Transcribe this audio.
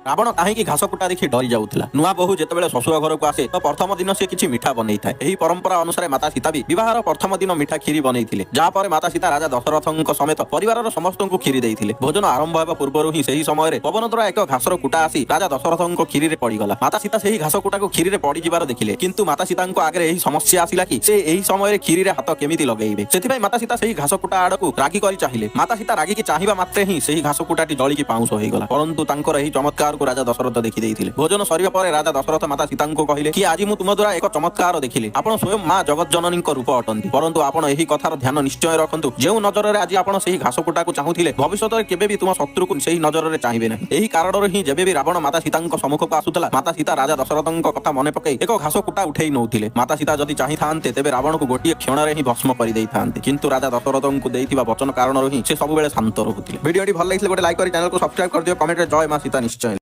ରାବଣ କାହିଁକି ଘାସ କୁଟା ଦେଖି ଡରି ଯାଉଥିଲା? ନୂଆ ବୋହୂ ଯେତେବେଳେ ଶ୍ୱଶୁର ଘରକୁ ଆସେ ତ ପ୍ରଥମ ଦିନ ସେ କିଛି ମିଠା ବନେଇଥାଏ। ଏହି ପରମ୍ପରା ଅନୁସାରେ ମାତା ସୀତା ବି ବିବାହର ପ୍ରଥମ ଦିନ ମିଠା କ୍ଷୀରି ବନେଇଥିଲେ, ଯାହା ପରେ ମାତା ସୀତା ରାଜା ଦଶରଥଙ୍କ ସମେତ ପରିବାରର ସମସ୍ତଙ୍କୁ କ୍ଷୀରି ଦେଇଥିଲେ। ଭୋଜନ ଆରମ୍ଭ ହେବା ପୂର୍ବରୁ ହିଁ ସେହି ସମୟରେ ପବନ ଦ୍ୱାରା ଏକ ଘାସର କୁଟା ଆସି ରାଜା ଦଶରଥଙ୍କ କ୍ଷୀରିରେ ପଡିଗଲା। ମାତା ସୀତା ସେହି ଘାସ କୁଟାକୁ କ୍ଷୀରିରେ ପଡିଯିବାର ଦେଖିଲେ, କିନ୍ତୁ ମାତା ସୀତାଙ୍କ ଆଗରେ ଏହି ସମସ୍ୟା ଆସିଲା କି ସେ ଏହି ସମୟରେ କ୍ଷୀରିରେ ହାତ କେମିତି ଲଗେଇବେ? ସେଥିପାଇଁ ମାତା ସୀତା ସେହି ଘାସ କୁଟା ଆଡକୁ ରାଗି କରି ଚାହିଁଲେ। ମାତା ସୀତା ରାଗିକି ଚାହିଁବା ମାତ୍ରେ ହିଁ ସେହି ଘାସ କୁଟାଟି ଜଳିକି ପାଉଁଶ ହେଇଗଲା। ପରନ୍ତୁ ତାଙ୍କର ଏହି ଚମତ୍କାରକୁ ରାଜା ଦଶରଥ ଦେଖି ଦେଇଥିଲେ। ଭୋଜନ ସରିବା ପରେ ରାଜା ଦଶରଥ ମାତା ସୀତାଙ୍କୁ କହିଲେ କି ଆଜି ମୁଁ ତୁମ ଦ୍ୱାରା ଏକ ଚମତ୍କାର ଦେଖିଲି। ଆପଣ ସ୍ୱୟଂ ମା ଜଗତଜନନୀଙ୍କ ରୂପ ଅଟନ୍ତି। ପରନ୍ତୁ ଆପଣ ଏହି କଥାର ଧ୍ୟାନ ନିଶ୍ଚୟ ରଖନ୍ତୁ, ଯେଉଁ ନଜରରେ ଆଜି ଆପଣ ସେହି ଘାସ କୁଟାକୁ ଚାହୁଁଥିଲେ, ଭବିଷ୍ୟତରେ କେବେ ବି ତୁମ ଶତ୍ରୁକୁ ସେହି ନଜରରେ ଚାହିଁବେ ନାହିଁ। ଏହି କାରଣରୁ ହିଁ ଯେବେ ବି ରାବଣ ମାତା ସୀତାଙ୍କ ସମ୍ମୁଖକୁ ଆସୁଥିଲା, ମାତା ସୀତା ରାଜା ଦଶରଥଙ୍କ କଥା ମନେ ପକାଇ ଏକ ଘାସ କୁଟା ଉଠେଇ ନଉଥିଲେ। ମାତା ସୀତା ଯଦି ଚାହିଁଥାନ୍ତେ, ତେବେ ରାବଣକୁ ଗୋଟିଏ କ୍ଷଣରେ ହିଁ ଭସ୍ମ କରିଦେଇଥାନ୍ତେ, କିନ୍ତୁ ରାଜା ଦଶରଥଙ୍କୁ ଦେଇଥିବା ବଚନ କାରଣରୁ ହିଁ ସେ ସବୁବେଳେ ଶାନ୍ତ ରହୁଥିଲେ। ଭିଡ଼ିଓଟି ଭଲ ଲାଗିଥିଲେ ଗୋଟେ ଲାଇକ୍ କରି ଚ୍ୟାନେଲକୁ ସବସ୍କ୍ରାଇବ କରିଦିଅ। କମେଣ୍ଟରେ ଜୟ ମା ସୀତା ନିଶ୍ଚୟ।